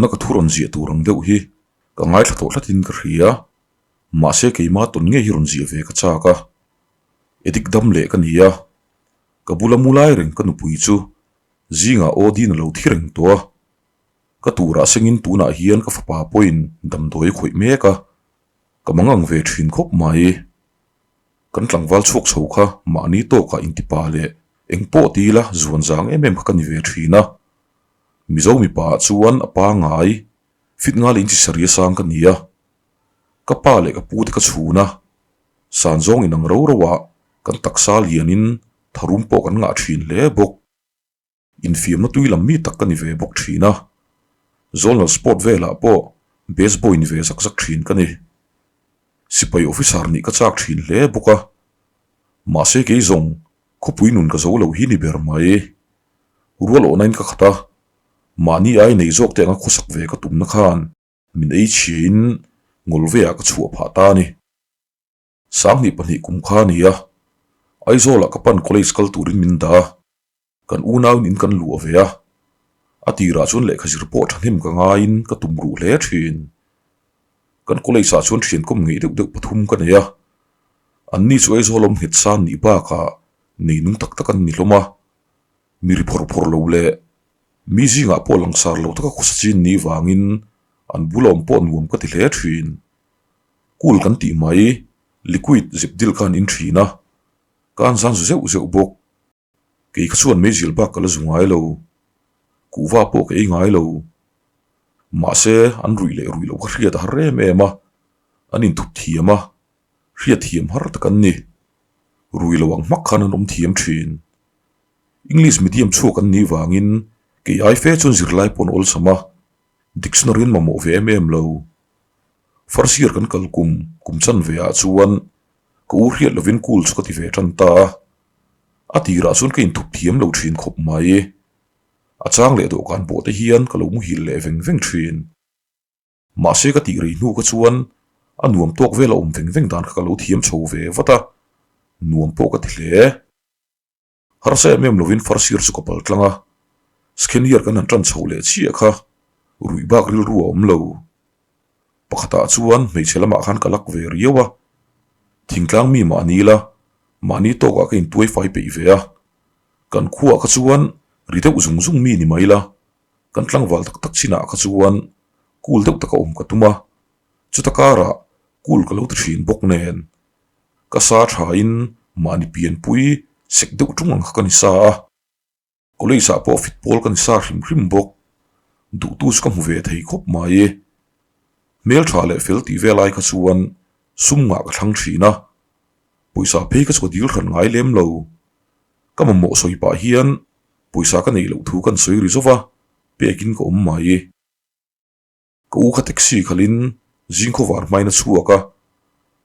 Tuna ka thu rawn ziah tur ang deuh hi ka ngaithla tawh thlatin ka hria. Mahse keima tawn ngei hi rawn ziah ve ka chak a. Edik dam leh ka ni a. Ka bula mu lai reng ka nupui chu zingah aw din a lo thi reng tawh a. Ka turah sengin tunah hian ka fapa pawhin damdawi a khawih mek a. Ka mangang ve thin khawp mai. Kan tlangval chhuak chho kha mahni tawkah intipa leh eng pawh ti ila zuan zang em em kha ka ni ve thin a. Mizo mipa ah chuan a pangai fit ngal in chi saria sang ka ni a. Ka pa leh ka pu te ka chhun a, san zawng inang ro ro ah kan taksa lian in tharum pawh kan ngah thin hle bawk. Infiamna tui lam mi tak ka ni ve bawk thin a, Zonal Sport velah pawh best boy ni ve zak zak thin ka ni. Sipai officer nih ka chak thin hle bawk a, mahse kei zawng khawpui nun ka zo lo hi ni ber mai. Rual awhnain ka khat a, mahni ai nei zawk te anga khawsak ve ka tumna khan min ei chhiain ngawl veah ka chhuah phah ta a ni. 22 kum kha a ni a, Aizawlah ka pan college kal turin min dah a, kan unauin in kan luah ve a, a tirah chuan lehkha zir pawh thahnem ka ngaiin ka tum ruh hle thin. Kan college ah chuan thian kawm ngei deuh deuh pathum ka nei a, anni chu Aizawl awm nghet san nih bakah nei nung tak tak an ni hlawm a, Mi ri phawr phawr lo leh mi zingah pawh langsar lo taka khawsa chin ni vangin an bula awm pawh nuam ka ti hle thin. Cool kan tih mai, liquid zep dil khan in thin a, ka an zan zu zeuh zeuh bawk. Kei kha chuan meizil bak ka la zu ngai lo, kuhva pawh ka ei ngai lo. Mahse, an ruih leh ruih loh kha hriat a har em em a, an inthup thiam a, hriat thiam har tak an ni. Rui lo ang hmak khan an awm thiam thin. English medium chhuak an nih vangin kei ai fe chuan zirlai pawh an awlsam a, dictionary an mamawh ve em em lo. First year kan kal kum kum chanve ah chuan ka u hriat lovin cool chu ka ti ve tan ta a. A tirah chuan ka inthup thiam lo thin khawp mai. A chang leh dawhkan pawh te hian ka lo muhil leh veng veng thin. Mahse ka tih rei hnu kha chuan a nuam tawk vel a awm veng veng dan kha ka lo thiam chho ve vat a, nuam pawh ka ti hle. Harsa em em lovin Farsir chu ka pal tlang a, Skheniar kan han tan chho leh chiah kha ruih bak rilru a awm lo. Pakhatah chuan hmeichhe lamah khan ka lak ve riau a, thingtlang mi mahni la, mahni tawkah ka intuai fai peih ve a, kan khuaah kha chuan ri deuh zung zung mi ni mai la, Kan tlangval tak tak chinah kha chuan kul deuh taka awm ka tum a, chuta karah kul ka lo ti thin bawk nen ka sa thain mahni pianpui sek deuh tung ang kha ka ni sa a, college ah pawh fit pawl ka ni sa hrim hrim bawk, duhtu chu ka hmu ve thei khawp mai. Hmeltha leh fel tih vel ai kha chuan sum ngah ka thlang thin a, pawisa phei kha chu ka dil hran ngai lem lo, ka mamawh sawi pah hian Pawisa ka neih loh thu kan sawi ri zauh a, pekin ka awm mai. Ka u kha taxi khalhin zing khawvar hmain a chhuak a,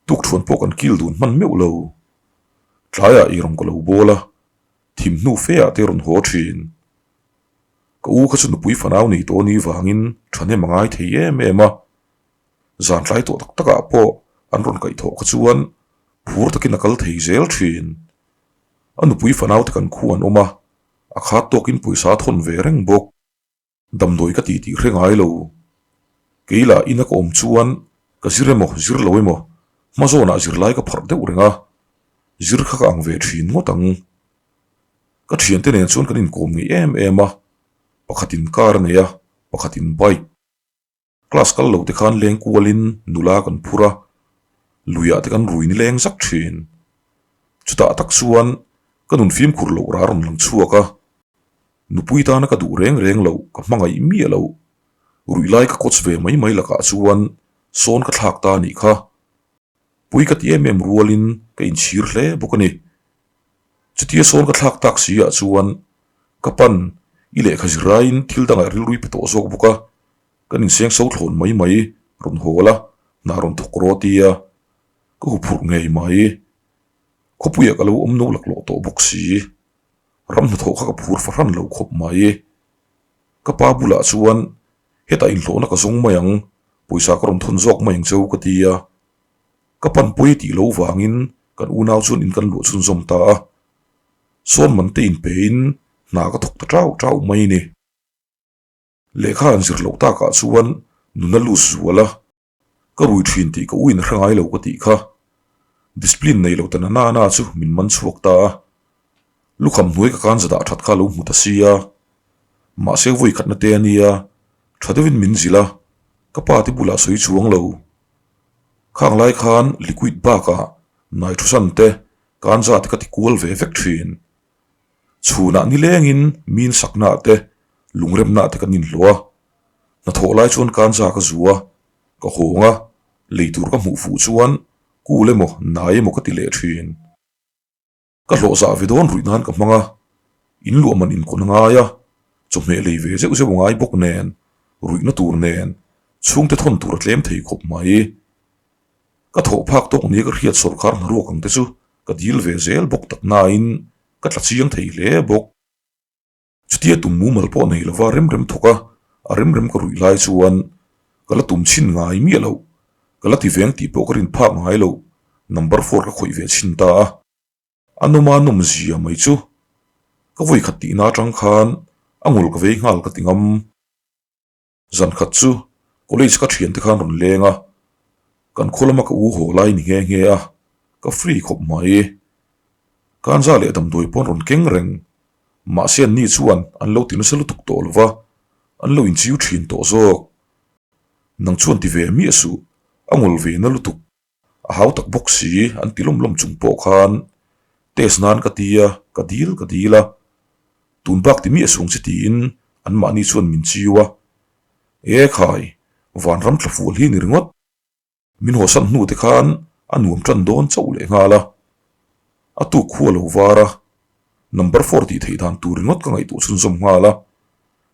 tukthuan pawh kan kil dun hman meuh lo. Tlaiah ei rawn ka lo bawl a, thim hnu fe ah te rawn haw thin. Ka u kha chu nupui fanau nei tawh ni vangin thahnem a ngai thei em em a, zan tlai tawh tak takah pawh an rawn kaihthawh kha chuan phur takin a kal thei zel thin. A nupui fanaute kan khu an awm a, a khat tawkin pawisa a thawn ve reng bawk. Damdawi ka tih tih hre ngai lo. Kei lah ina ka awm chuan ka zir emaw zir lo emaw hma zawnah zirlai ka pharh deuh reng a, zir kha ka ang ve thin ngawt ang. Ka thiante nen chuan kan inkawm ngei em em a, pakhatin car a nei a, pakhatin bike. Class kal lo te khan leng kualin nula kan phur a, luiah te kan rui ni leng zak thin. Chutah tak chuan ka nun fimkhur loh ra rawn lang chhuak a, nupui tana ka duh reng reng loh ka hmangaih miah loh, ruih lai ka coach ve mai mai lakah chuan sawn ka thlak ta a nih kha. Pui ka ti em em rualin ka inchhir hle bawk a ni. Chutia sawn ka thlak tak si ah chuan ka pan i lehkha zirlaiin thil dangah rilrui pe tawh zawk bawk a, kan inseng so thlawn mai mai rawn hawl a, hna rawn thawk rawh tia ka huphurh ngei mai. Khawpuiah ka lo awm no laklawh tawh bawk si, ram hnathawh kha ka phur fahran lo khawp mai. Ka pa bulah chuan hetah inhlawhna ka zawng mai ang, pawisa ka rawn thawn zawk mai ang cheu ka ti a. Ka panpui tih lo vangin kan unau chuan in kan luah chhunzawm ta a, sawn man te inpein hna ka thawk ta chau chau mai a ni. Lehkha an zir loh takah chuan nuna lus zual a, ka rui thin tih ka uin a hre ngai lo ka tih kha. Discipline nei lo ta na na na chu min man chhuak ta a. Lukham hnuai ka kan zadah that kha lo hmu ta sia. Mahse vawi khatna te a nia, tha deuhin min zilh a, ka pa te bulah sawi chuang lo. Khang lai khan liquid bakah naithusan te kanza te ka ti kual ve vek thin. Chhunah nilengin min saknaah te lungremnaah te kan inhlawh a, hnathawh lai chuan kanza ka zu a, ka hawng a, lei tur ka hmuh fuh chuan kul emaw nai emaw ka ti leh thin. Ka hlawh zah ve dawn ruih nan ka hmang a, in luah man inkawn a ngai a, chawhmeh lei ve zeuh zeuh a ngai bawk nen, ruihna tur nen, chhungte thawn tur a tlem thei khawp mai. Ka thawh phak tawk nia ka hriat sawrkar hnaruak ang te chu ka dil ve zel bawk tak nain ka tla chiang thei hle bawk. Chutia tum mumal pawh nei lova rem rem thawk a, a rem rem ka ruih lai chuan ka la tum chhin ngai miah loh, ka la ti veng tih pawh ka rin phak ngai loh, number four ka khawih ve chhin ta a. A nawma nawm zia mai chu ka vawi khat tihna atang khan a ngul ka vei nghal ka ti ngam. Zan khat chu college ka thiante khan rawn leng a, kan khaw lama ka u haw lai ni nghe nghe a, ka free khawp mai. Kanza leh damdawi pawn rawn keng reng, mahse anni chuan an lo ti nasa lutuk tawh lo va, an lo inchiu thin tawh zawk. Nang chuan ti ve miah suh, a ngul ve na lutuk. A hau tak bawk si an ti lawm lawm chung pawh khan test nan ka ti a, ka dil ka dil a. Tun bak ti miah sung che tiin anmahni chuan min chiu a. E khai, vanram tla fual hi ni ringawt. Min hawsan hnu te khan a nuam tan dawn chauh leh nghal a. A tuk khu a lo var a, number four tih theih dan tur ringawt ka ngaihtuah chhunzawm nghal a,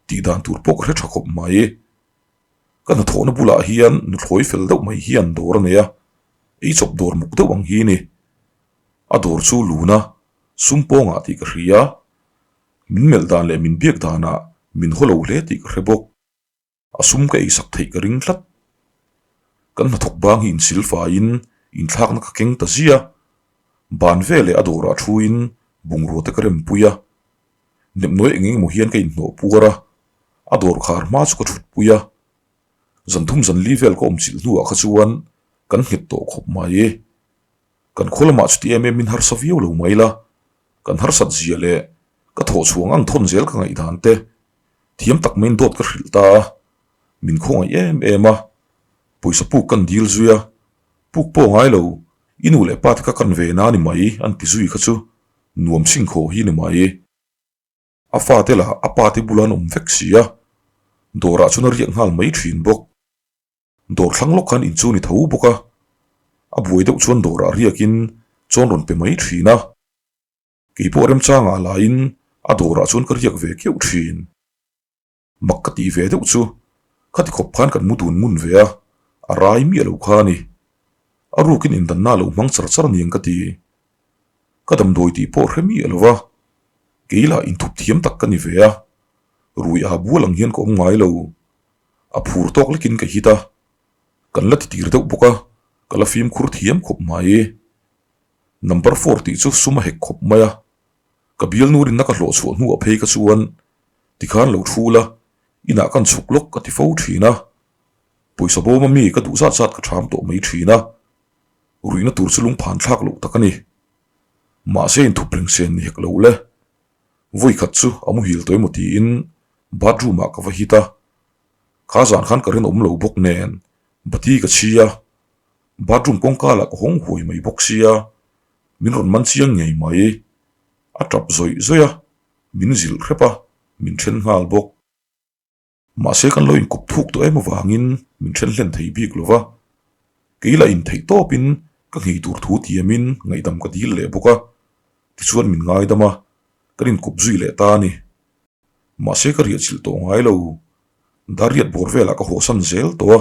tih dan tur pawh ka hre tha khawp mai. Ka hnathawhna bulah hian nuthlawi fel deuh mai hian dawr a nei a, eichawp dawr muk deuh ang hi a ni. A dawr chu luna sum pawngah tih ka hria, min melh dan leh min biak danah min haw lo hle tih ka hre bawk. A sum ka eisak theih ka ring tlat. Kan hnathawk bang hi insil faiin inthlakna ka keng ta zia. Ban veleh a dawrah thuin bungrua te ka rempui a, nepnawi eng engemaw hian ka inhnawh puar a, a dawr khar hma chu ka thut pui a, zan thum zan li vel ka awm chilh hnuah kha chuan kan nghet tawh khawp mai. Kan khaw lamah chuti em em in harsa viau lo mai la, kan harsat zia leh ka thawh chhuang ang thawn zel ka ngaihdan te thiam tak maiin dawt ka hrilh ta a, min khawngaih em em a, pawisa puk kan dil zui a, puk pawh ngai lo, i nu leh pa te kha kan ve na ni mai an ti zui kha chu nuam chhingkhaw hi ni mai. A fate lah a pate bula an awm vek si a, dawrah chuan a riak nghal mai thin bawk. Dawr thlang lawk khan inchu ni tho bawk a, a buai deuh chuan dawrah riakin chawn rawn pe mai thin a. Kei pawh remchangah lahin a dawrah chuan ka riak ve keuh thin. Mak ka tih ve deuh chu khati khawp khan kan mu dun ngun ve a, a rai miah lo kha a ni. A rukin indanna a lo hmang char char aniang ka ti. Ka damdawi tih pawh hre miah lo va, kei lah inthup thiam tak ka ni ve a, rui a bual ang hian ka awm ngai lo. A phur tawk lekin ka hit a, kan la titir deuh bawk a, ka la fimkhur thiam khawp mai. Number four tih chu sum a hek khawp mai a, ka bialnu rinna ka hlawh chhuah hnuah phei ka chuan tikhan lo thu la, inah kan chhuk lawk ka ti fo thin a, pawisa bawm ami ka duh zat zat ka tham tawh mai thin a, ruihna tur chu lungphan thlak loh tak a ni. Mahse inthup reng sen ni hek lo le. Vawi khat chu a muhil tawh emaw tiin bathroom ah ka va hit a, kha zan khan ka rinawm lo bawk nen bati ka chhi a, bathroom kawngka lah ka hawng huai mai bawk sia, min rawn man chiang ngei mai. A tap zawih zawih a, min zilh hrep a, min then nghal bawk. Mahse kan lo inkawp thuk tawh em avangin min then hlen thei bik lo va, kei lah intheih tawpin ka nghei tur thu tiamin ngaihdam ka dil leh bawk a, tichuan min ngaidam a, kan inkawp zui leh ta a ni. Mahse ka riah chilh tawh ngai lo, Dariat bawr velah ka hawhsan zel tawh a,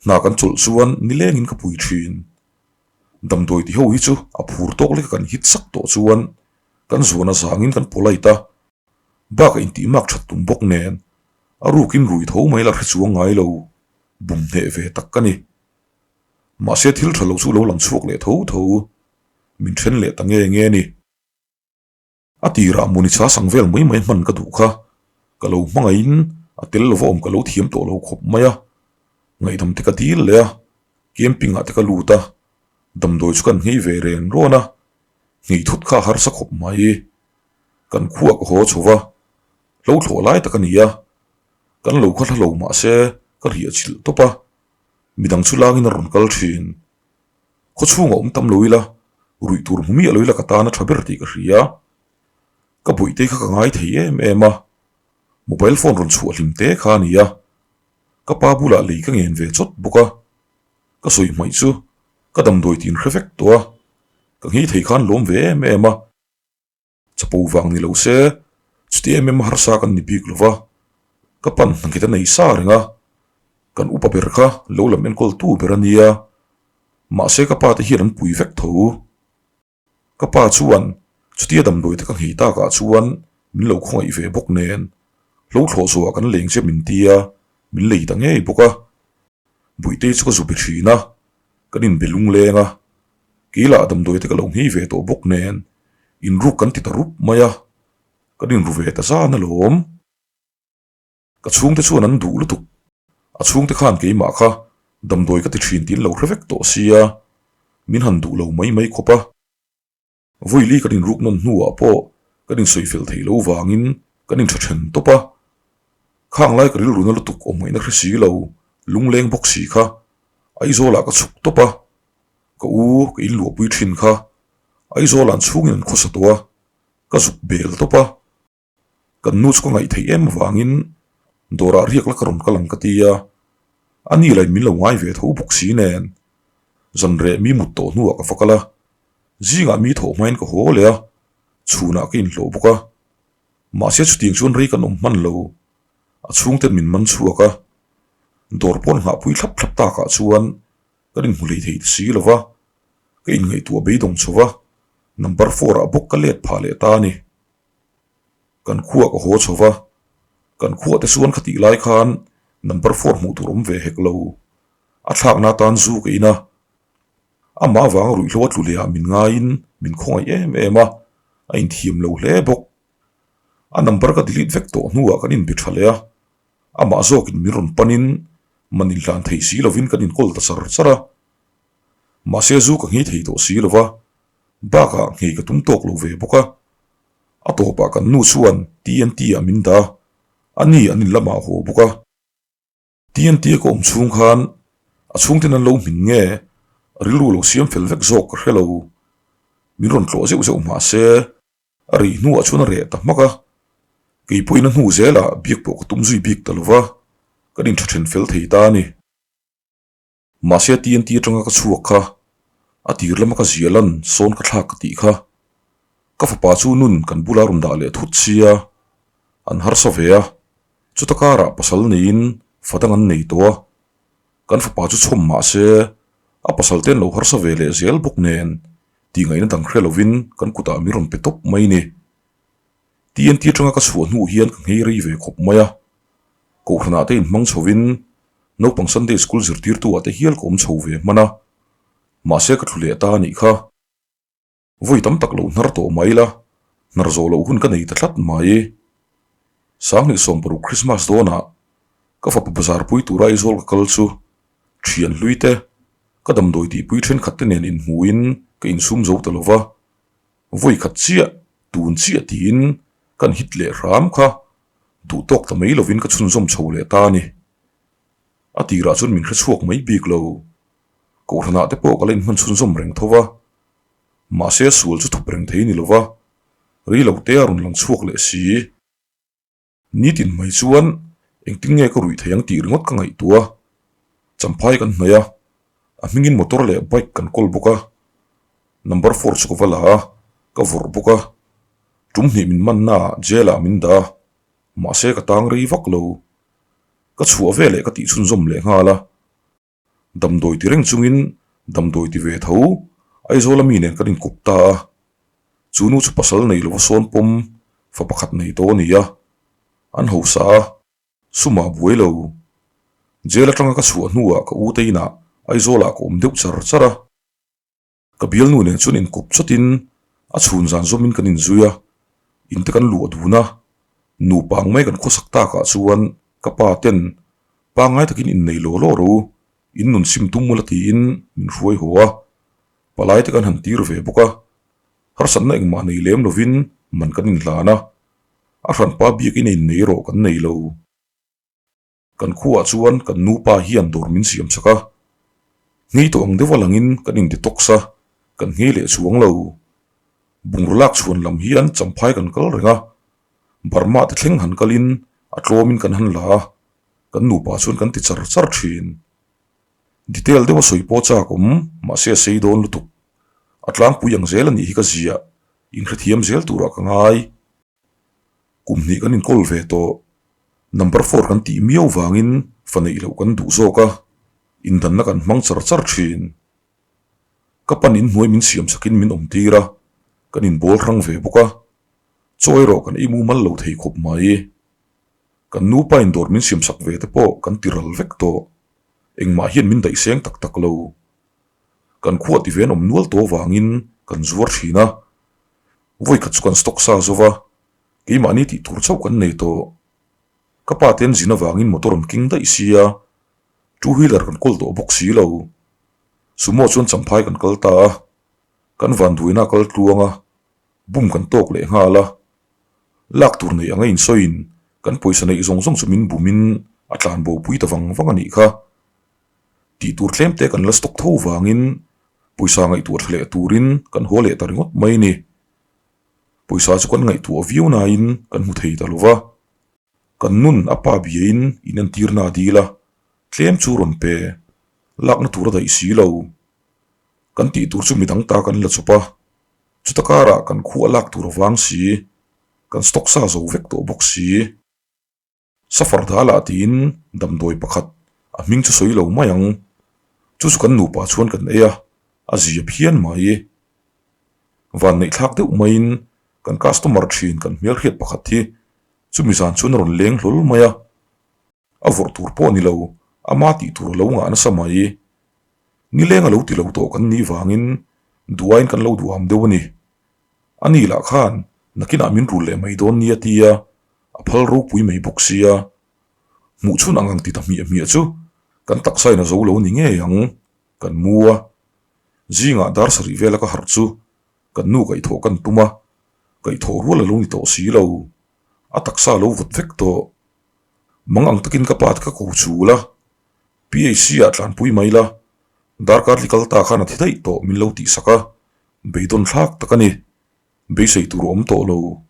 hna kan chawlh chuan nilengin ka pui thin. Damdawi ti ho hi chu a phur tawk leka kan hit sak tawh chuan kan zuan a zangin kan polite a, Bak a intih mak that tum bawk nen a rukin rui tho mai la hre chuang ngai lo, bum hneh ve tak ka ni. Mahse thil tha lo chu lo lang chhuak leh tho tho, min then leh ta nge nge ni. A tirah Municha sang vel mai mai hman ka duh kha, ka lo hmangaihin A tel lova awm ka lo thiam tawh lo khawp mai a, ngaihdam te ka dil leh a, camping ah te ka lut a, damdawi chu kan nghei ve ren rawn a, nghei thut kha a harsa khawp mai. Kan khuah ka haw chho va, hlo thlawh lai tak a ni a, kan lo kha hla lo mah se ka riah chilh tawp a, midang chu langin a rawn kal thin. Khaw chhungah awm tam lo ila, ruih tur hmu miah lo ila ka tan a tha ber tih ka hria. Ka bawihte kha ka ngai thei em em a, mobile phone rawn chhuah hlim te kha a ni a, ka pa bulah lei ka ngen ve chawt bawk a, ka sawi hmaih chu ka damdawi tin hre vek tawh a, ka nghei thei khan lawm ve em em a, chapo vang ni lo se chuti em em harsa kan ni bik lo va, ka pan hnanghet a nei sa reng a, kan upa ber kha lo lam enkawl tu ber a nia, mahse ka pa te hian an pui vek tho. Ka pa chuan chutia damdawi te ka nghei takah chuan min lo khawngaih ve bawk nen hlo thlawh zawhah kan leng che min ti a, min lei ta ngei bawk a. Buitei chu ka zu be thin a, kan inbe lungleng a, keilah damdawi te ka lo nghei ve tawh bawk nen inruk kan ti ta rup mai a, kan inru ve ta zan alawm. Ka chhungte chuan an duh lutuk. A chhungte khan keimah kha damdawi ka ti thin tiin lo hre vek tawh sia, min han duh lo mai mai khawp a. Vawili kan inruk nawn hnuah pawh kan insawi fel theih loh vangin kan intha then tawp a. Khang lai ka rilru na lutuk awm ngaihna hre si lo, lungleng bawk si kha Aizawlah ka chhuk tawp a. Ka u ka inluahpui thin kha Aizawlah an chhungin an khawsa tawh a, ka zuk bel tawp a. Kan nu chu ka ngaih theih em avangin dawrah riak la ka rawn kal ang ka ti a, a ni lain min lo ngai ve tho bawk si nen. Zanreh mi mut tawh hnuah ka va kal a, zingah mi thawh hmain ka haw leh a, chhunah ka inhlawh bawk a. Mahse chutiang chuan rei kan awm hman lo, a chhungten min man chhuak a, dawr pawn nghahpui thlap thlap takah chuan kan inhmu hlei thei ta si lo va, ka inngaihtuah beidawng chho va, number four-ah bawk ka let phah leh ta a ni. Kan khuah ka haw chho va, kan khuah te chuan khatih lai khan number four hmuh tur awm ve hek lo. A thlakna atan zu ka in a, amah avanga ruihhlo a tlu leh ah min ngaiin min khawngaih em em a, a inthiam lo hle bawk. A number ka delete vek tawh hnuah kan inbe tha leh a, amah zawkin min rawn panin man inhlan thei si lovin kan inkawl ta char char a. Mahse zu ka nghei thei tawh si lo va, bakah nghei ka tum tawk lo ve bawk a. A tawpah kan nu chuan TNT ah min dah a, a ni an in lamah a haw bawk a. TNT a ka awm chhung khan a chhungten an lo hmin nge a rilru lo siam fel vek zawk ka hre lo. Min rawn tlawh zeuh zeuh mah se a rih hnuah chuan a reh ta hmak a. Kei pawhin a hnu zelah biak pawh ka tum zui bik ta lo va, kan intha then fel thei ta a ni. Mahse TNT atanga ka chhuak kha a tir lama ka zia lan sawn ka thlak ka tih kha. Ka fapa chu nun kan bula rawn dah leh thut sia an harsa ve a, chuta karah pasal neiin fa dang an nei tawh a. Kan fapa chu chhawm mahse a pasal te an lo harsa ve leh zel bawk nen tihngaihna dang hre lovin kan kutah min rawn pe tawp mai ni. TNT atanga ka chhuah hnu hian ka nghei rei ve khawp mai a, Kohhranah te inhmang chhovin naupang Sunday School zirtirtu ah te hial ka awm chho ve hman a, mahse ka thlu leh ta a nih kha. Vawi tam tak lo hnar tawh mai la, hnar zawh loh hun ka nei ta tlat mai. 2016 Christmas dawnah ka fapa bazar pui tura Aizawl ka kal chu thian hlui te, ka damdawi tihpui thenkhat te nen inhmuhin ka insum zo ta lova, vawi khat chiah, tun chiah tiin kan hit leh hram kha duh tawk ta mai lovin ka chhunzawm chho leh ta a ni. A tirah chuan min hre chhuak mai bik lo. Kohhranah te pawh ka la inhman chhunzawm reng tho va. Mahse sual chu thup reng thei ni lo va, rei lo te a rawn lang chhuak leh si. Nitin mai chuan engtin nge ka ruih thei ang tih ringawt ka ngaihtuah a, champhai kan hnaih a, a hmingin motor leh bike kan kawl bawk a, number four chu ka va la a, ka vawrh bawk a, tum hnih min manna ah jail ah min dah a, mahse ka tang rei vak lo, ka chhuah veleh ka tih chhunzawm leh nghal a. Damdawi ti reng chungin damdawi ti ve tho Aizawl a mi nen kan inkawp ta a, chu nu chu pasal nei lova sawn pawm fa pakhat nei tawh a ni a, an hausa a, sumah buai lo. Jail atanga ka chhuah hnuah ka u te inah Aizawlah ka awm deuh char char a. Ka bialnu nen chuan inkawp chawtin a chhun zan zawmin kan inzui a, inte kan luah dun a, nupa ang mai kan khawsak takah chuan. Ka pa ten pangngai takin innei law law ro, in nun sim tum ula tiin min hruai haw a, palai te kan han tir ve bawk a, harsatna engmah nei lem lovin man kan inhlan a, a hranpa biakin a innei erawh kan nei lo. Kan khuaah chuan kan nupa hian dawr min siam chak a, nghei tawh ang deuha langin kan in detox a, kan nghei leh chuang lo. Bungraw lak chhuan lam hian champhai kan kal reng a, Burma te thleng han kalin a tlawmin kan han la a, kan nupa chuan kan ti char char thin. Detail deuha sawi pawh chak awm, mahse a sei dawn lutuk. A tlangpui ang zel a nih hi ka ziah, inhrethiam zel turah ka ngai. Kum hnih kan inkawl ve tawh. Number four kan tih miau vangin fa neih loh kan duh zawk a, indanna kan hmang char char thin. Ka pan inhnuai min siam sakin min awm tir a, kan inbawl hrang ve bawk a, chaw erawh kan ei mumal lo thei khawp mai. Kan nupa in dawr min siam sak ve te pawh kan ti ral vek tawh. Engmah hian min daih seng tak tak lo. Kan khuah ti ve an awm nual tawh vangin kan zuar thin a, Vawi khat chu kan stock sa zo va, keimahni tih tur chauh kan nei tawh. Ka pa te an zin avangin motor an keng daih sia, two wheeler kan kawl tawh bawk si lo. Sumo chuan champhai kan kal ta a, kan vanduaina a kal tluang a, bum kan tawk leh nghal a. Lak tur neih anga insawiin kan pawisa neih zawng zawng chu min bumin a tlan bo pui ta vang vang a nih kha. Tih tur tlem te kan la stock tho vangin Pawisa ngaihtuah tha leh turin kan haw leh ta ringawt mai a ni. Pawisa chu kan ngaihtuah viau nain kan hmu thei ta lo va. Kan nun a pa biain inentirna a dil a, tlem chu rawn pe, lakna tur a daih si lo. Kan tih tur chu midang ta kan la chawp a, chuta karah kan khuah lak tur avang si, kan stock sa zo vek tawh bawk si. Safar dal ah tiin damdawi pakhat a hming chu sawi lo mai ang. Chu chu kan nupa chuan kan ei a, a zia phian mai. Van neih thlak deuh maiin kan customer thin kan hmelhriat pakhat hi chumi zan chuan a rawn leng hlawl mai a. A vawrh tur pawh a ni lo, ama tih tur a lo ngah nasa mai. Nileng a lo ti lo tawh kan nih vangin duaiin kan lo duham deuh a ni. A ni lah khan nakinah min rul leh mai dawn nia tia a phal ropui mai bawk sia. Hmuh chhun ang ang ti ta hmiah hmiah chu kan taksa in a zo lo ni ngei ang, kan mu a. Zingah dar sarih vela ka harh chu kan nu kaihthawh kan tum a, kaihthawh rual a lo ni tawh si lo. A taksa a lo vawt vek tawh. Mang ang takin ka pa te ka ko chul a, PHC ah tlanpui mai la, darkar tli kal ta khan a thi daih tawh min lo tihsak a, beidawn thlak tak a ni. Beisei tur a awm tawh lo.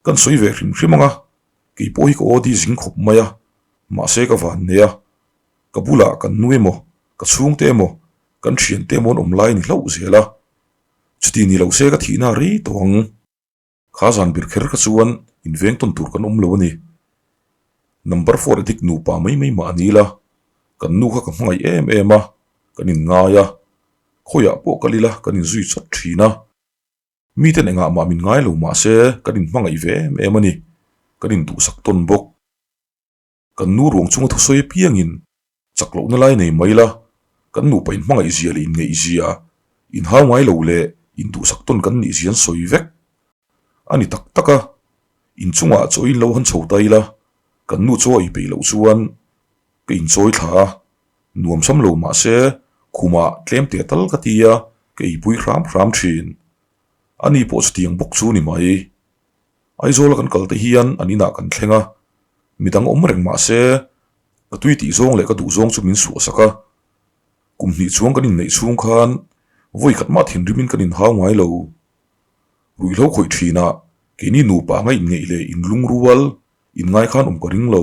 Kan sawi ve hrim hrim ang a, kei pawh hi ka aw di zing khawp mai a, mahse ka van nei a, ka bulah kan nu emaw, ka chhungte emaw, kan thiante emaw an awm lai a ni hlauh zel a, chuti ni lo se ka thihna a rei tawh ang. Kha zan bir kher kha chuan inveng tawn tur kan awm lo a ni. Number four addict nupa mai mai mah a ni la, kan nu kha ka hmangaih em em a, kan inngai a, khawiah pawh kal ila kan inzui chawt thin a. Miten engah mah min ngai lo mah se kan inhmangaih ve em em a ni, kan induhsak tawn bawk. Kan nu ruang chunga thusawi apiangin chak lohna lai nei mai la, kan nupa inhmangaih zia leh inngeih zia, inhau ngai lo leh induhsak tawn kan nih zia an sawi vek. A ni tak tak a, inchungah chaw in lo han chho ta ila, kan nu chaw a ei peih loh chuan ka inchawi thla a, Nuam sam lo mah se khumah tlem teh tal ka ti a, ka eipui hram hram thin. Ani pawh chutiang bawk chu ni mai. Aizawla kan kal te hian an inah kan thleng a, midang awm reng mah se ka tui tih zawng leh ka duh zawng chu min suahsak a. Kum hnih chuang kan inneih chhung khan vawi khat mah thinrimin kan inhau ngai lo. Ruihhlo khawih thinah keini nupa anga inngeih leh inlungrual inngai khan awm ka ring lo.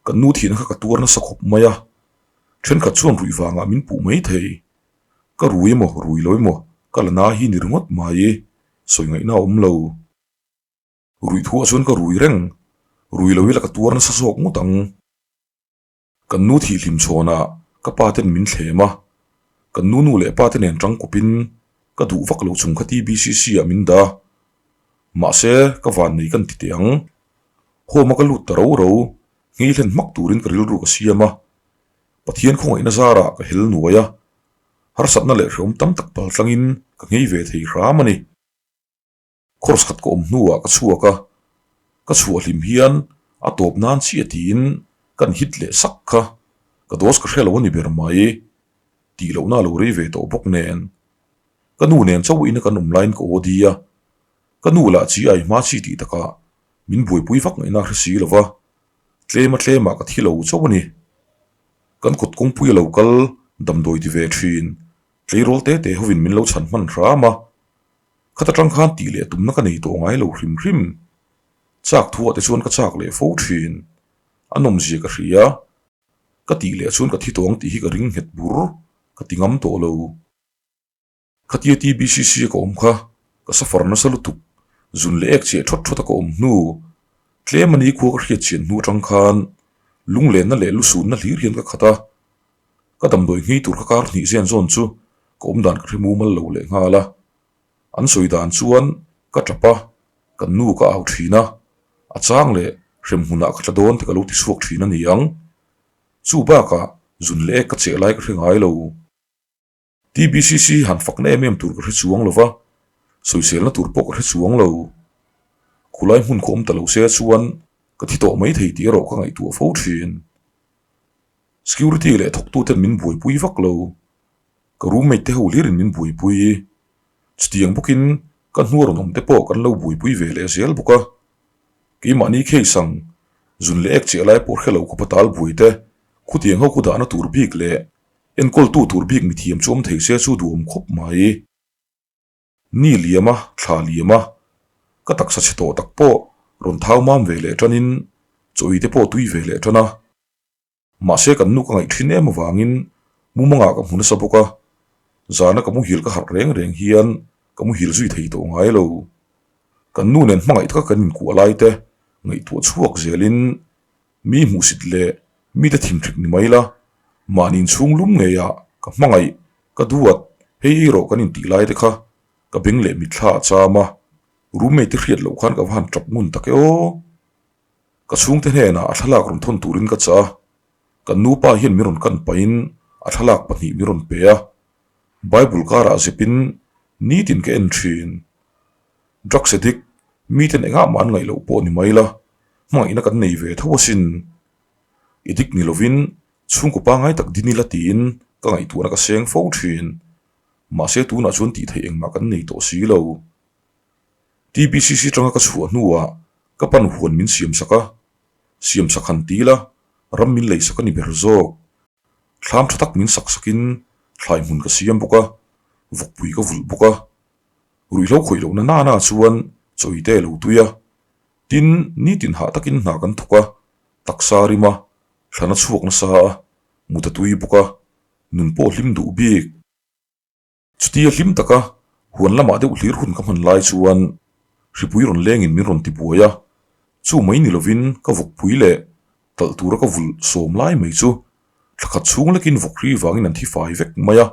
Kan nu thihna kha ka tuar nasa khawp mai a, thenkhat chuan ruih vangah min puh mai thei. Ka rui emaw, rui lo emaw, ka la na hi ni ringawt mai, sawi ngaihna a awm lo. Ruih thuah chuan ka rui reng, rui lo ila ka tuar nasa zawk ngawt ang. Kan nu thih hlim chhawnah ka pa ten min thlem a, kan nu nu leh pa te nen tangkawpin ka duh vak lo chung kha TBCC ah min dah. Mahse, ka vannei kan ti teh ang. Home a ka lut ta ro ro, nghei hlen hmak turin ka rilru ka siam a. Pathian khawngaihna zarah ka hel nuai a, harsatna leh hrehawm tam tak pal tlangin ka nghei ve thei hram a ni. Course khat ka awm hnuah ka chhuak a, ka chhuah hlim hian A tawp nan chiah tiin kan hit leh sak kha ka dose ka hre lo a ni ber mai. Tih lohna a lo rei ve tawh bawk nen. Ka nu nen chauh ina kan awm laiin ka aw di a, ka nu lah chi ai hma chi tih takah min buaipui vak ngaihna a hre si lo va, tlema tlemah ka thi lo chauh a ni. Kan kawt kawngpui a lo kal damdawi ti ve thin, tleirawl te te hovin min lo chhan hman hram a, khata tang khan tih leh tumna ka nei tawh ngai lo hrim hrim. Chak thuah te chuan ka chak leh fo thin, a nawmzia ka hria, ka tih leh chuan ka thi tawh ang tih hi ka ring nghet bur, ka ti ngam tawh lo. Khatia TBCC a ka awm kha ka suffer nasa lutuk, zun leh ek chiah thawt thawt a ka awm hnu, tlem a ni khua ka hriat chian hnu atang khan lunglenna leh lusunna hlir hian ka khat a, ka damdawi nghei tur kha kar hnih zen zawn chu ka awm dan ka hre mumal lo leh nghal a, an sawi dan chuan ka tap a, kan nu ka au thin a, a chang leh hremhmunah ka tla dawn te ka lo ti chhuak thin a ni ang, chu bakah zun leh ek ka cheh lai ka hre ngai lo. TBCC han fakna em em tur ka hre chuang lo va, sawiselna tur pawh ka hre chuang lo. Khulai hmun khaw awm ta lo se chuan ka thi tawh mai thei tih erawh ka ngaihtuah fo thin. Security leh thawktuten min buaipui vak lo. Ka roommate te ho hlirin min buaipui. Chutiang bawkin ka hnua rawn awm te pawh kan lo buaipui ve leh zel bawk a. Keimahni case ang zun leh ek chiah lai pawh hre lo khawpa tal buai te, khutiang ho khu dahna tur bik leh Enkawltu tur bik mithiam chu awm thei se chu duhawm khawp mai. Ni liam a, thla liam a, ka taksa chhe tawh tak pawh rawn thau mam ve leh tanin chawi te pawh tui ve leh tan a. Mahse kan nu ka ngaih thin em avangin mumangah ka hmu nasa bawk a, zana ka muhil ka harh reng reng hian ka muhil zui thei tawh ngai lo. Kan nu nen hmangaih taka kan inkuah lai te ngaihtuah chhuak zelin Mi hmuhsit leh mite thinhrik ni mai la, mahni inchhung lum ngeiah ka hmangaih, ka duat, hei ei rawh kan intih lai te kha ka beng leh mitthla a cham a, roommate te hriat loh khan ka va han tap ngun tak e aw. Ka chhungte hnenah a thlalak rawn thawn turin ka chah a, kan nupa hian min rawn kan pahin a thlalak pahnih min rawn pe a, Bible karah zepin nitin ka en thin. Drugs addict, miten engah mah an ngaih loh pawh ni mai la, hmangaihna kan nei ve tho asin. Addict ni lovin chhungkaw pangngai tak din ila tiin ka ngaihtuahna ka seng fo thin. Mahse tunah chuan tih theih engmah kan nei tawh si lo. TBCC tanga ka chhuah hnuah ka pan huan min siamsak a, siamsak han ti ila ram min leisak a ni ber zawk. Thlam tha tak min sak sakin thlai hmun ka siam bawk a, vawkpui ka vulh bawk a. Ruihhlo khawih lohna nana chuan chawi te a lo tui a, tin nitin hah takin hna kan thawk a, taksa rim a, thlana chhuak nasa a, mut a tui bawk a, nun pawh hlim duh bik. Chutia hlim taka huan lamah deuh hlir hun ka hman lai chuan hripui rawn lengin min rawn ti buai a, chu mai ni lovin ka vawkpui leh talh tura ka vulh sawm lai mai chu thla khat chhung lekin vawkhri vangin an thi fai vek mai a.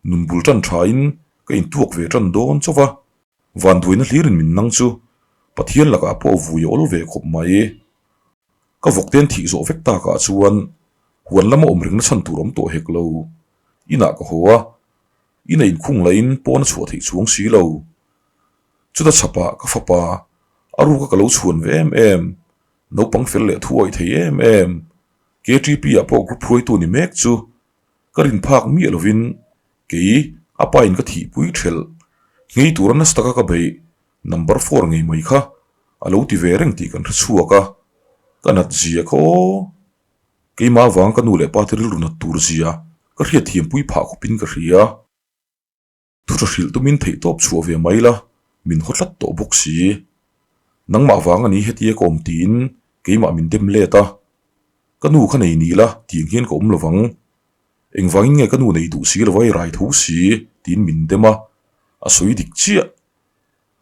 Nun bul tan thain ka intuak ve tan dawn chauh va, vanduaina hlirin min nang chu Pathian lakah pawh vui a awl ve khawp mai. Ka vawkten thih zawh vek takah chuan huan lama awm rengna chhan tur awm tawh hek lo. Inah ka haw a, ina inkhung lahin pawn a chhuah theih chuang si lo. Chuta chhapah ka fapa a ruka ka lo chhuan ve em em, naupang fel leh thu awih thei em em, KTP ah pawh group hruaitu ni mek chu ka rin phak miah lovin kei a pain ka thihpui thelh nghei tura nasa taka ka beih number four ngei mai kha a lo ti ve reng tih kan hre chhuak a, ka nat zia kha aw. Keimah avang ka nu leh pa te rilru nat tur zia ka hriatthiampui phah khawpin ka hria. Thu tha hrilh tumin theihtawp chhuah ve mai la, min haw tlat tawh bawk si. Nangmah vang a ni hetia ka awm tiin keimah min dem let a. Ka nu kha nei ni la tiang hian ka awm lo vang. Engvangin nge ka nu nei duh si lo va i rai tho si tiin min dem a, a sawi dik chiah.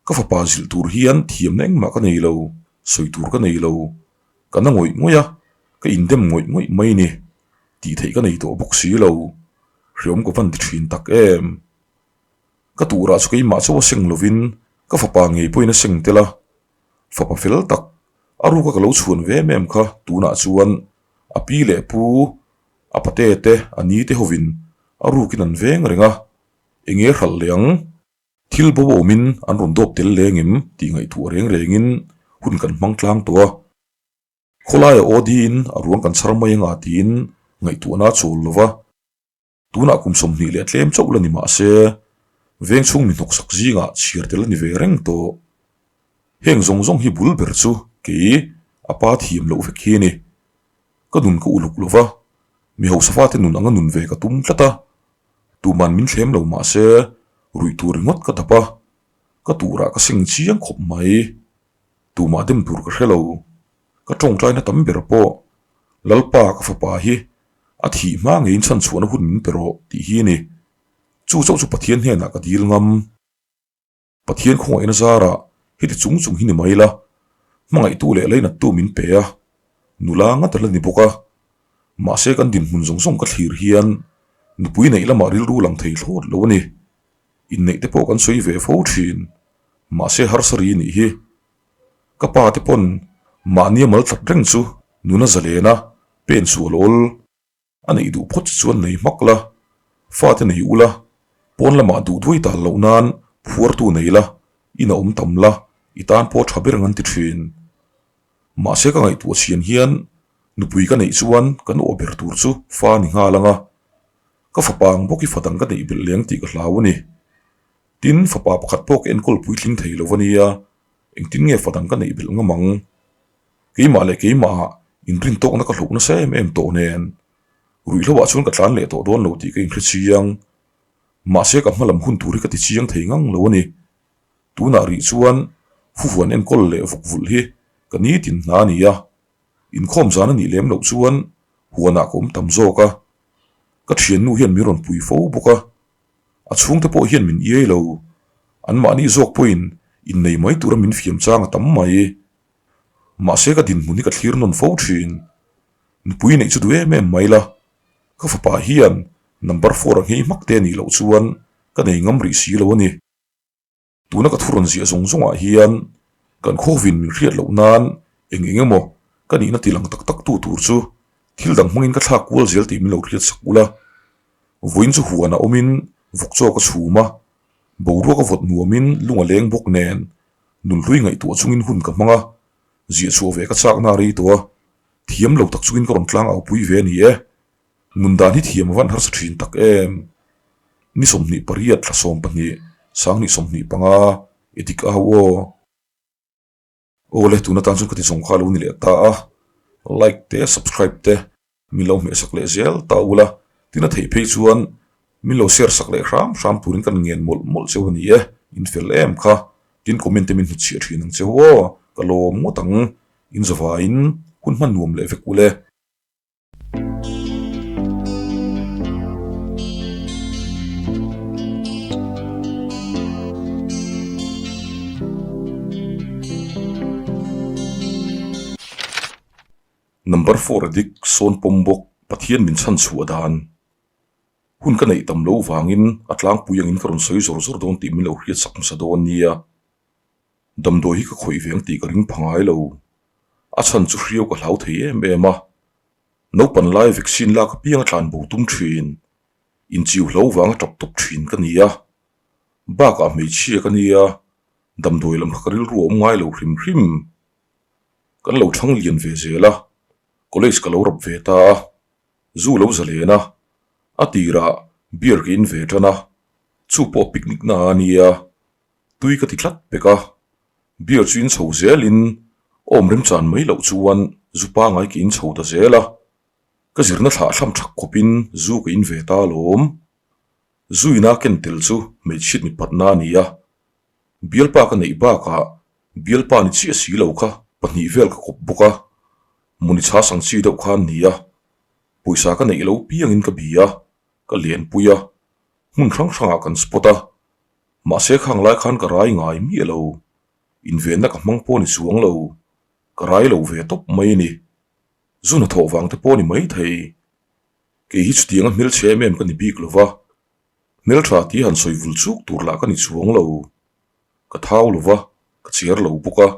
Ka fapa zilh tur hian thiamna engmah ka nei lo, sawi tur ka nei lo. Ka na ngawih ngawih a, ka indem ngawih ngawih mai ni. Tih theih ka nei tawh bawk si lo. Hreawm ka van ti thin tak em. Ka turah chu keimah chauh a seng lovin ka fapa ngei pawhin a seng tel a. Fapa fel tak, a ruka ka lo chhuan ve em em kha tunah chuan a pi leh pu, a pate te, a ni te hovin a rukin an veng reng a, enge hralh leh ang? Thil bo awmin an rawn dawp tel leng em tih ngaihtuah reng rengin hun kan hmang tlang tawh a. Khawlaia aw diin a ruang kan chhar mai anga tiin ngaihtuahna a chawl lo va. Tunah kum 20 leh tlem chauh la ni mah se, veng chhung mi hnawksak zingah chhiar tel a ni ve reng tawh. Heng zawng zawng hi bul ber chu kei a pa thiam loh vek hi a ni. Ka nun ka uluk lo va, mi hausa fate nun anga nun ve ka tum tlat a. Tuman min thlem lo mah se, ruih tur ringawt ka dap a, ka turah ka seng chiang khawp mai. Tumah dem tur ka hre lo. Ka tawngtaina tam ber pawh Lalpa ka fapa hi a thih hma ngeiin chhanchhuahna hun min pe rawh tih hi a ni. Chu chauh chu Pathian hnenah ka dil ngam. Pathian khawngaihna zarah heti chung chung hi ni mai la, hmangaihtu leh leinattu min pe a, nula ngat a la ni bawk a. Mahse kan dinhmun zawng zawng ka thlir hian nupui neih lamah rilru lang thei thlawt lo a ni. Inneih te pawh kan sawi ve fo thin, mahse harsa ri nih hi. Ka pa te pawn mahnia mal tlat reng chu nuna zalen a, pen sual awl a neih duh phawt che chuan nei hmak la, fate nei ula, pawn lamah duh duai tal loh nan phuartu nei la, in a awm tam la, i tan pawh tha ber ang an ti thin. Mahse ka ngaihtuah chhian hian nupui ka neih chuan kan awh ber tur chu fa ni nghal ang a, ka fapa ang bawk i fa dang ka neih belh leng tih ka hlau a ni. Tin, fapa pakhat pawh ka enkawl puitling thei lo a nia, engtin nge fa dang ka neih belh ngam ang? Keimah leh keimahah inrin tawkna ka hlauh nasa em em tawh nen, ruihhloah chuan ka tlan leh tawh dawn lo tih ka inhre chiang. Mahse ka hma lam hun tur hi ka ti chiang thei ngang lo a ni. Tunah rih chuan huhuan enkawl leh vawk vulh hi ka nitin hna a ni a, inkhawm zan a nih lem loh chuan huanah ka awm tam zawk a, ka thiannu hian min rawn pui fo bawk a. A chhungte pawh hian min iai lo. Anmahni zawk pawhin innei mai tura min fiam chang a tam mai. Mahse ka dinhmun hi ka thlir nawn fo thin. Nupui neih chu duh em em mai la. Ka fapa hian number four a nghei hmak te a nih loh chuan ka nei ngam rih si lo a ni. Tuna ka thu rawn ziah zawng zawngah hian kan khawvin min hriat loh nan eng eng emaw ka nihna ti lang tak tak tu tur chu thil dang hmangin ka thlak kual zel tih min lo hriat sak ula. Vawiin chu huanah awmin vawk chaw ka chhum a, boruak a vawt nuamin lung a leng bawk nen nunhlui ngaihtuah chungin hun ka hmang a, ziah chhuah ve ka chakna a rei tawh a, thiam lo tak chungin ka rawn tlang au pui ve a ni e. Nun dan hi thiam a van harsa thin tak em? Ni 28 thla 12 sang 25 i dik au aw. Aw le tuna tan chuan ka ti zawng kha lo ni leh ta a, like te subscribe te min lo hmehsak leh zel ta ula, tin a theih phei chuan min lo share sak leh hram hram turin kan ngen mawlh mawlh cheu a ni e, in fel em kha, tin comment te min hnutchhiah thin ang cheu aw, ka lawm ngawt ang, in zavaiin hun hman nuam leh vek ule. Number four a dik sawn pawm bawk Pathian min chhan chhuah dan hun ka neih tam lo vangin a tlangpui angin ka rawn sawi zawr zawr dawn tih min lo hriat sak hmasa dawn nia. Damdawi hi ka khawih ve ang tih ka ring pha ngai lo. A chhan chu hriau ka hlau thei em em a. Naupan lai vaccine lak apiang a tlan bo tum thin. Inchiu hlo vang a tap tawp thin ka ni a. Bakah hmeichhia ka nia, damdawi lam kha ka rilru a awm ngai lo hrim hrim. Kan lo thlang lian ve zel a, college ka lo rap ve ta a, zu lo zalen a, a tirah beer ka in ve tan a, chu pawh picnic na a nia. Tui ka ti tlat pek a, beer chu in chho zelin awm remchan mai loh chuan zu pangai ka in chho ta zel a, ka zirna thlah thlam thak khawpin zu ka in ve ta alawm. Zu ina ken tel chu hmeichhiat mi patna a ni a, bialpa ka neih bakah bialpa ni chiah si lo kha pahnih vel ka kawp bawk a, mawni chhas ang chi deuh kha an ni a, pawisa ka neih lo piangin ka bi a, ka lenpui a, hmun hrang hrangah kan spot a, Mahse khang lai khan ka rai ngai miah lo, invenna ka hmang pawh ni chuang lo, ka rai lo ve tawp mai a ni. Zu hnathawh vang te pawh ni mai thei. Kei hi chutianga hmelchhe em em ka ni bik lo va, hmeltha tih han sawi vul chuk tur lah ka ni chuang lo. Ka thau lo va, ka cher lo bawk a.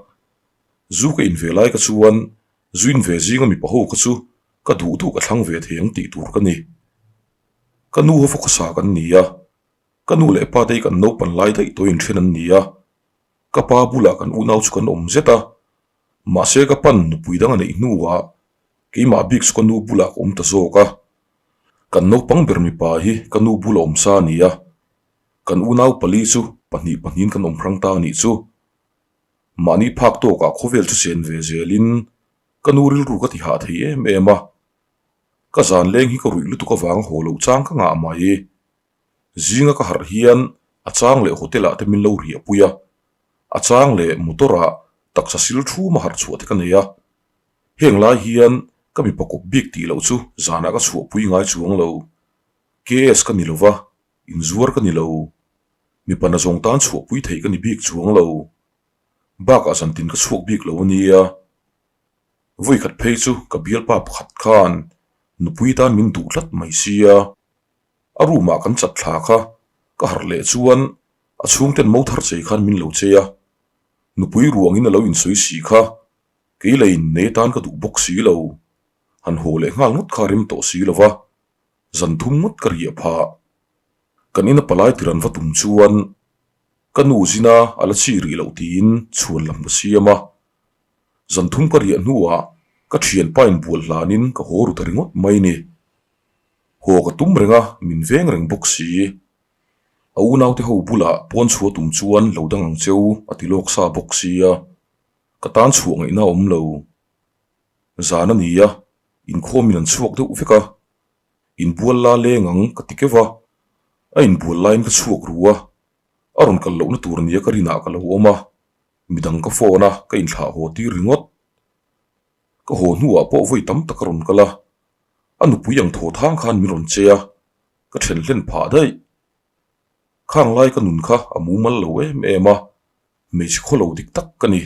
Zu ka in ve lai ka chuan zu in ve zinga mipa ho kha chu ka duh duh ka thlang ve thei ang tih tur ka ni. Ka nu ho fawkhasa kan ni a, Ka nu leh pa te hi kan naupan lai daih tawhin then an ni a, ka pa bulah kan unau chu kan awm zet a. Mahse ka pan nupui dang a neih hnuah keimah bik chu ka nu bulah ka awm ta zawk a. Kan naupang ber mipa hi ka nu bula awm sa a ni a, kan unau pali chu pahnih pahnihin kan awm hrang ta a nih chu. Mahni phak tawkah khawvel chu chen ve zelin ka nu rilru ka ti hah thei em em a. Ka zan leng hi ka ruih lutuk avang haw loh chang ka ngah mai. Zinga ka harh hian a chang leh hotel ah te min lo riah pui a, a chang leh motor ah taksa sil thum a harh chhuah te ka nei a. Heng lai hian ka mipa kawp bik tih loh chu zanah ka chhuahpui ngai chuang lo. KS ka ni lova, inzuar ka ni lo. Mipa nazawng tan chhuahpui theih ka ni bik chuang lo. Bakah zantin ka chhuak bik lo a nia. Vawikhat phei chu ka bialpa pakhat khan nupui tan min duh tlat mai sia. A room ah kan chat thla kha ka harh leh chuan a chhungten mo thar chei khan min lo chei a. Nupui ruangin a lo insawi si kha kei lei in nei atan ka duh bawk si lo. Han haw leh nghal ngawt kha a rem tawh si lo va, zan thum ngawt ka riah phah. Kan ina palai tir an va tum chuan ka nu zina a la chi rih loh tiin chhuan lam ka siam a. Zan thum ka riah hnuah ka thianpa in bual hlanin ka haw ru ta ringawt mai ni. Haw ka tum reng a, min veng reng bawk si. A unaute ho bulah pawn chhuah tum chuan lo dang ang cheu a ti lawk sa bawk sia, ka tan chhuah ngaihna a awm lo. Zan a ni a, inkhawmin an chhuak deuh vek a, inbual la leng ang ka ti keuh a, a inbual laiin ka chhuak ru a, a rawn kal lohna tur nia ka rinah ka lo awm a, midang ka phone a, ka inthlah haw tir ringawt. Ka haw hnuah pawh vawi tam tak a rawn kal a, a nupui ang thaw thang khan min rawn che a, ka then hlen phah daih. Khang lai ka nun kha a mumal lo em em a, hmeichhe khaw lo dik tak ka ni.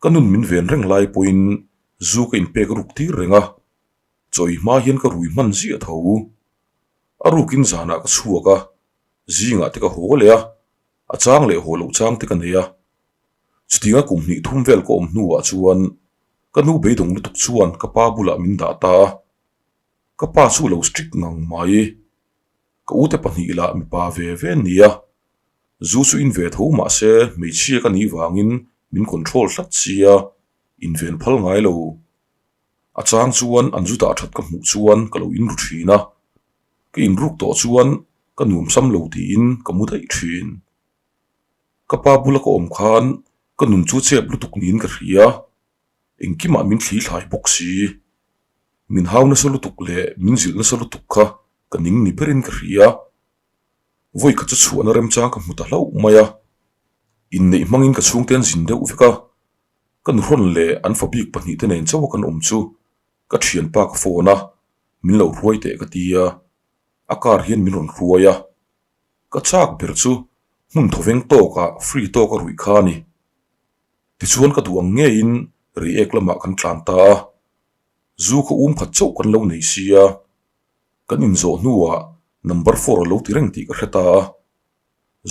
Ka nun min ven reng lai pawhin zu ka inpek ruk tir reng a, chawi hma hian ka rui hman ziah tho. A rukin zanah ka chhuak a, zingah te ka haw leh a, a chang leh haw loh chang te ka nei a. Chutianga kum hnih thum vel ka awm hnuah chuan ka nu beidawng lutuk chuan ka pa bulah min dah ta a, ka pa chu lo strict ngang mai. Ka ute pahnih lah mipa ve ve an ni a, zu chu in ve tho mahse hmeichhia ka nih vangin min control tlat sia, inven phal ngai lo. A chang chuan an zu dah that ka hmuh chuan ka lo inru thin a, ka inruk tawh chuan ka nuamsam lo tiin ka mu daih thin. Ka pa bula ka awm khan ka nun chu chep lutuk niin ka hria, engkimah min thli thlai bawk si. Min hau nasa lutuk leh min zilh nasa lutuk kha ka ning ni berin ka hria. Vawi khat chu chhuahna remchang ka hmu ta hlauh mai a, inneih hmangin ka chhungte an zin deuh vek a, ka nuhrawn leh an fa bik pahnihte nen chauh a kan awm chu ka thianpa ka phone a, min lo hruai teh ka ti a, a car hian min rawn hruai a. Ka chak ber chu hmun thawveng tawkah free tawk a ruih kha a ni. Tichuan ka duh ang ngeiin reiek lamah kan tlan ta a, zu kha um khat chauh kan lo nei sia, kan inzawh hnuah number four a lo ti reng tih ka hre ta a,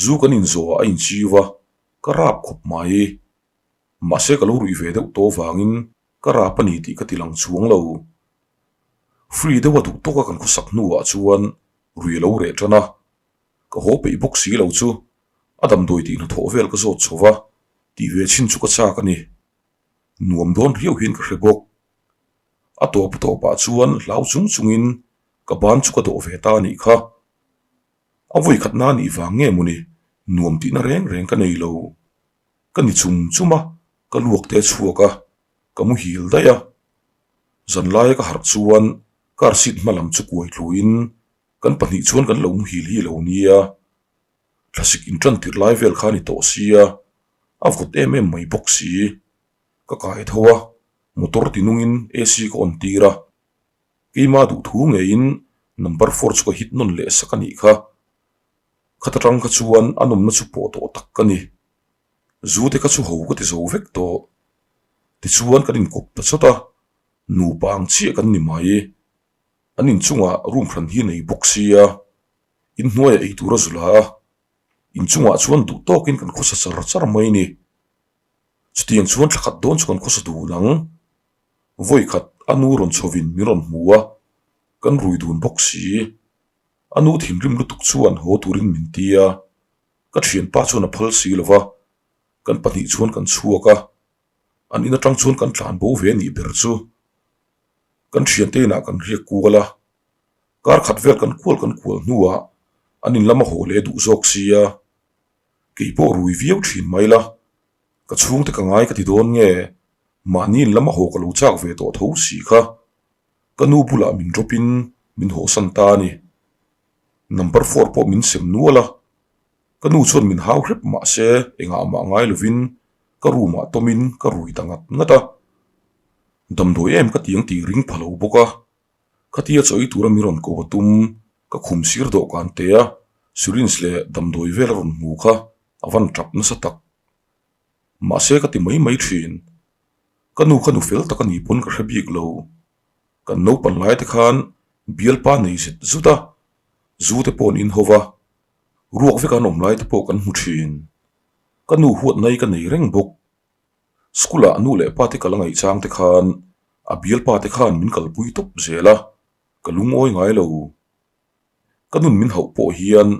zu kan inzawhah a inchiu a, ka rap khawp mai. Mahse ka lo ruih ve deuh tawh avangin ka rap a ni tih ka ti lang chuang lo. Free deuha duh tawka kan khawsak hnuah chuan rui a lo reh tan a, ka haw peih bawk si lo chu a damdawi tih hnathawh vel ka zawt chho va, tih ve chhin chu ka chak a ni. Nuam dawn riau hian ka hre bawk. A tawp tawpah chuan hlau chung chungin ka ban chu ka dawh ve ta a nih kha. A vawi khatna a nih vang nge mawni nuam tihna reng reng ka nei lo. Ka ni chum chum a, ka luak te a chhuak a, ka muhil daih a. Zanlaia ka harh chuan car seat hma lam chu kuai tluin kan pahnih chuan kan lo muhil hi a lo nia. Thlasik intan tirh lai vel kha a ni tawh sia, a vawt em em mai bawk si. Ka kai tho a, motor tinungin AC ka on tir a. Keima duhthu ngeiin number four chu ka hit nawn leh sak a nih kha. Khat atang kha chuan a nawmna chu pawh tawh tak ka ni. Zu te kha chu ho ka ti zo vek tawh. Tichuan kan inkawp ta chawt a, nupa ang chiah kan ni mai. An inchungah room hran hi nei bawk sia, inhnuaiah ei tur a zu la a, inchungah chuan duh tawkin kan khawsa char char mai ni. Chutiang chuan thla khat dawn chu kan khawsa dun ang. Vawi khat a nu rawn chhovin min rawn hmu a, kan rui dun bawk si. A nu thinrim lutuk chuan haw turin min ti a, ka thianpa chuan a phal si lo va, kan pahnih chuan kan chhuak a. An in atang chuan kan tlan bo ve anih ber chu. Kan thiante inah kan riak kual a, kar khat vel kan kual kan kual hnuah an in lama haw leh duh zawk sia, kei pawh rui viau thin mai la, ka chhungte ka ngai ka ti dawn nge, mahni in lama haw ka lo chak ve tawh tho si kha, ka nu bulah min drop in min hawhsan ta a ni. Number four pawh min sem nual a, ka nu chuan min hau hrep mah se engah mah ngai lovin ka room ah tawmin ka rui ta ngat ngat a. Damdawi em ka tiang tih ring pha lo bawk a, khatia chaw ei tura min rawn ko a tum, ka khum sir dawhkan te a, syringe leh damdawi vel a rawn hmu kha a van tap nasa tak. Mahse ka ti mai mai thin, ka nu kha nu fel tak a ni pawn ka hre bik lo. Kan naupan lai te khan bialpa nei zet zut a, zu te pawh an inho va, ruak vek an awm lai te pawh kan hmu thin. Ka nu huat nai ka nei reng bawk. School ah nu leh pa te ka la ngaihchang te khan a bialpa te khan min kalpui tawp zel a, ka lungawi ngai lo. Ka nun min hauh pawh hian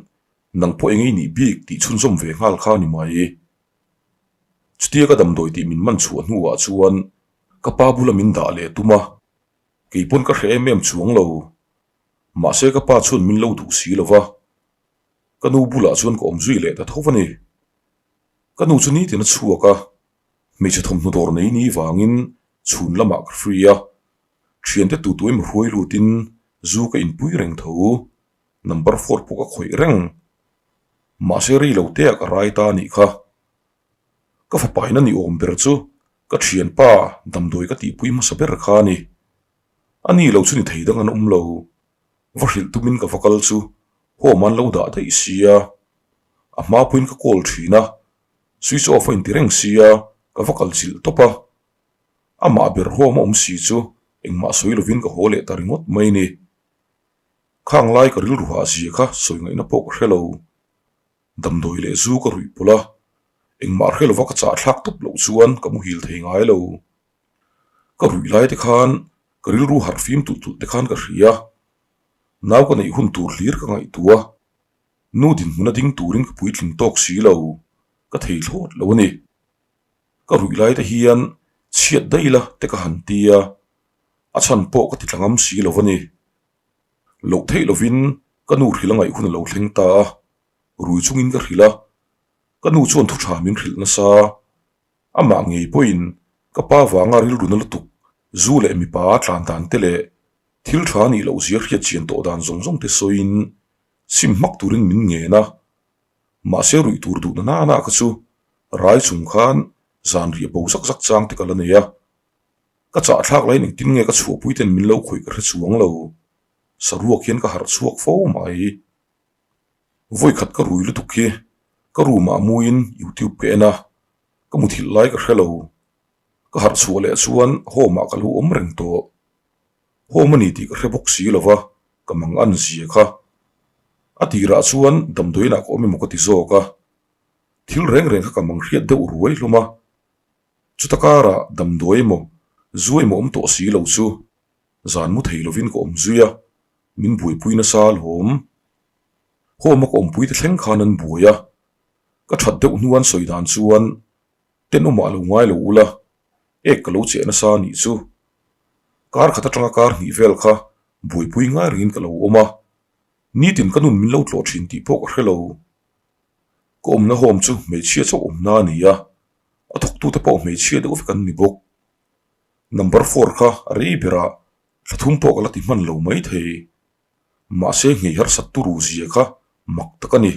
nang pawh eng ei nih bik tih chhunzawm ve nghal kha a ni mai. Chutia ka damdawi tih min man chhuah hnuah chuan ka pa bula min dah leh tum a, kei pawn ka hre em em chuang lo. Mahse ka pa chuan min lo duh si lo va, ka nu bulah chuan ka awm zui leh ta tho a ni. Ka nu chu nitin a chhuak a, hmeichhe thawmhnaw dawr nei ni vangin chhun lamah ka free a, thiante tu tu emaw hruai lutin zu ka inpui reng tho, number four pawh ka khawih reng. Mahse rei lo te ah ka rai ta a nih kha. Ka fapaina ni awm ber chu ka thianpa damdawi ka tihpui hmasa ber kha a ni. A ni lo chu ni thei dang an awm lo. Va hrilh tumin ka va kal chu home an lo dah daih sia. A hma pawhin ka call thin a, switch off a inti reng sia ka va kal chilh tawp a. Amah ber home a awm si chu engmah sawi lovin ka haw leh ta ringawt mai ni. Khang lai ka rilru hah zia kha sawi ngaihna pawh ka hre lo. Damdawi leh zu ka ruih pawlh a, engmah hre lova ka chah thlak tawp loh chuan ka muhil thei ngai lo. Ka ruih lai te khan ka rilru harh fim tulh tulh te khan ka hria. Nau ka neih hun tur hlir ka ngaihtuah. Nu dinhmun a ding turin ka puitling tawk si lo, ka thei thlawt lo a ni. Ka ruih lai te hian chhiat daih la te ka han ti a, a chhan pawh ka ti tla ngam si lo a ni. Loh theih lovin ka nu hrilh a ngaih hun a lo thleng ta a, rui chungin ka hrilh a, ka nu chuan thu tha min hrilh nasa. Amah ngei pawhin ka pa vanga rilru na lutuk zu leh mipa a tlan dan te leh thil tha nih loh zia hriat chian tawh dan zawng zawng te sawiin sim hmak turin min ngen a. Mahse ruih tur duhna nana kha chu rai chung khan zan riah bo zak zak chang te ka la nei a. Ka chah thlak laiin engtin nge ka chhuahpui ten min lo khawih ka hre chuang lo. Saruak hian ka harh chhuak fo mai. Vawikhat ka rui lutuk hi ka room ah muin youtube ka en a, ka muthilh lai ka hre lo. Ka harh chhuah leh chuan home ah ka lo awm reng tawh. Home a ni tih ka hre bawk si lo va, ka mang an zia kha. A tirah chuan damdawiin ah ka awm emaw ka ti zawk a, thil reng reng kha ka mang hriat deuh ruai hlawm a. Chuta karah damdawi emaw zu emaw awm tawh si lo chu zan mu thei lovin ka awm zui a, min buaipui nasa alawm. Home a ka awmpui te thleng khan an buai a, ka that deuh hnu an sawi dan chuan tenawmah lo ngai lo ula, ek ka lo cheh nasa a nih chu. Kar khat atanga kar hnih vel kha buaipui ngai rengin ka lo awm a, nitin ka nun min lo tlawh thin tih pawh ka hre lo. Ka awmna home chu hmeichhia chauh awmna a ni a, a thawktute pawh hmeichhia deuh vek an ni bawk. Number four kha a rei berah thla thum pawh ka la ti hman lo mai thei. Mahse nghei harsat turu zia kha mak tak a ni.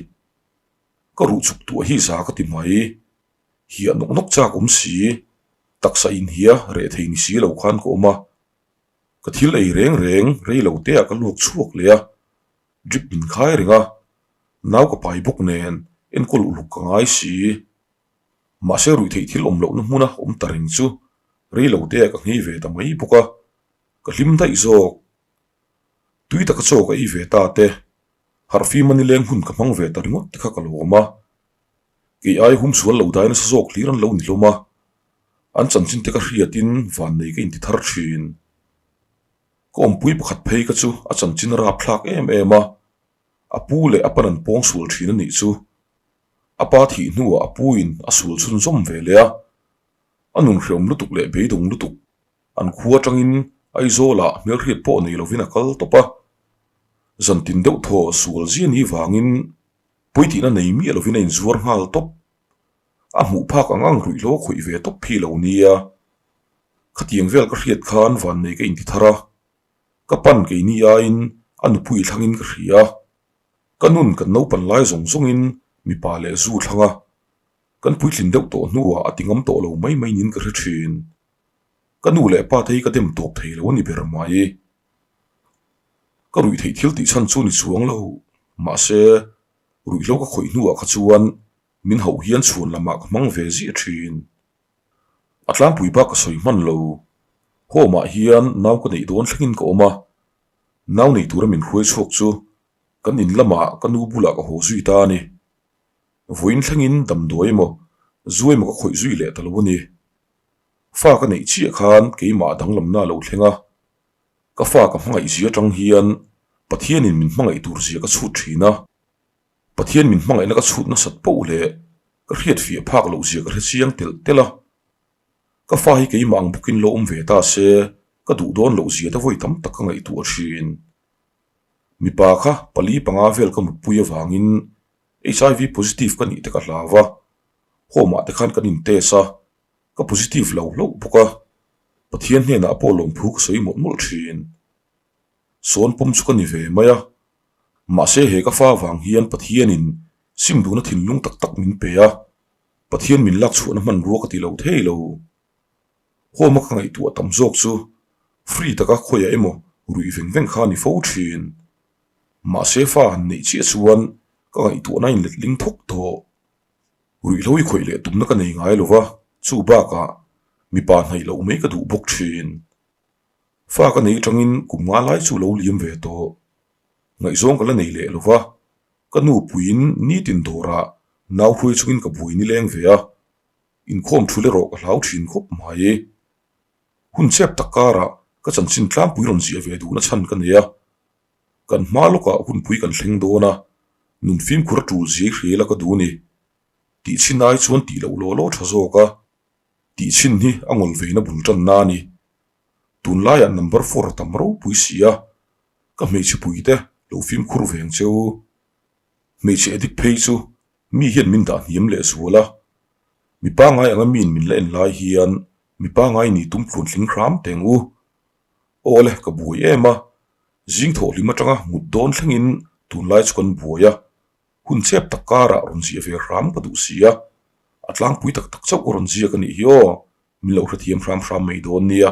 Ka ruh chuk tuah hi za ka ti mai. Hiah nawk nawk chak awm si, taksa inhia reh thei ni si lo khan ka awm a. Ka thil ei reng reng rei lo te ah ka luak chhuak leh a, drip min khai reng a, nau ka pai bawk nen enkawl uluk ka ngai si. Mahse ruih theih thil awm lohna hmuna awm ta reng chu rei lo te ah ka nghei ve ta mai bawk a, ka hlim daih zawk. Tui taka chaw ka ei ve ta te, harhfim a nileng hun ka hmang ve ta ringawt te kha ka lawm a. Kei ai humsual lo dai nasa zawk hlir an lo ni hlawm a, an chanchin te ka hriatin vannei ka inti thar thin. Ka awmpui pakhat phei ka chu a chanchin a rapthlak em em a, a pu leh a pan an pawng sual thin a nih chu. A pa thih hnuah a puin a sual chhunzawm ve leh a. A nun hreawm lutuk leh beidawng lutuk. An khua atangin Aizawlah hmelhriat pawh nei lovin a kal tawp a. Zantin deuh thaw sual zia ni vangin pawitihna nei miah lovin a inzuar nghal tawp. A hmuh phak ang ang ruihhlo a khawih ve tawp hi lo nia. Khatiang vel ka hriat khan vannei ka inti thar a. Ka pan keini aiin a nupui thlangin ka hria. Ka nun kan naupan lai zawng zawngin mipa leh zu thlang a. Kan puitlin deuh tawh hnuah a ti ngam tawh lo mai mai niin ka hre thin. Ka nu leh pa te hi ka dem tawp thei lo a ni ber mai. Ka ruih theih thil tih chhan chu ni chuang lo. Mahse, ruihhlo ka khawih hnuah kha chuan min hauh hian chhuan lamah ka hmang ve ziah thin. A tlangpui bak ka sawi hman lo. Home ah hian nau ka neih dawn thlengin ka awm a. Nau nei tura min hruai chhuak chu kan in lamah ka nu bulah ka haw zui ta a ni. Vawiin thlengin damdawi emaw zu emaw ka khawih zui leh ta lo a ni. Fa ka neih chiah khan keimah danglamna a lo thleng a. Ka fa ka hmangaih zia atang hian Pathianin min hmangaih tur zia ka chhut thin a. Pathian min hmangaihna ka chhut nasat poh leh ka hriat fiah phak loh zia ka hre chiang telh telh a. Ka fa hi keimah ang bawkin lo awm ve ta se ka duh dawn loh zia te vawi tam tak ka ngaihtuah thin. Mipa kha pali panga vel ka mutpui avangin HIV positive ka nih te ka hlau a, home ah te khan kan in test a, ka positive lo hlauh bawk a, Pathian hnenah pawh lawmthu ka sawi mawlh mawlh thin. Sawn pawm chu ka ni ve mai a, mahse he ka fa vang hian Pathianin sim duhna thinlung tak tak min pe a, Pathian min lak chhuahna hmanrua ka ti lo thei lo. Home a ka ngaihtuah tam zawk chu free taka khawiah emaw ruih veng veng kha a ni fo thin. Mahse fa han neih chiah chuan ka ngaihtuahna a inletling thawk tawh. Ruihhlo i khawih leh tumna ka nei ngai lo va, chu bakah mipa hnaih loh mai ka duh bawk thin. Fa ka nei atangin kum nga lai chu lo liam ve tawh. Ngaihzawng ka la nei leh lo va, ka nu puiin nitin dawrah nau hruai chungin ka buai nileng ve a, inkhawm thul erawh ka hlau thin khawp mai. Hun chep tak karah ka chanchin tlangpui rawn ziah ve duhna chhan ka nei a, kan hma lawkah hunpui kan thleng dawn a, nun fimkhur a tul zia i hria la ka duh ni. Tih chhin ai chuan tih loh law law tha zawk a, tih chhin hi a ngawl veina bul tanna a ni. Tunlaiah number four a tam ropui si a, ka hmeichhe puite lo fimkhur veng cheu. Hmeichhe addict phei chu mi hian min dah hniam leh zual a, mi pangngai anga miin min la en lai hian mi pangngai ni tum tluantling hram teng u. Aw le, ka buai em a, zing thawh hlim atanga mut dawn thlengin tunlai chu kan buai a, hun chep tak karah rawn ziah ve hram ka duh si a, a tlangpui tak tak chauh ka rawn ziak a nih hi aw, min lo hrethiam hram hram mai dawn nia.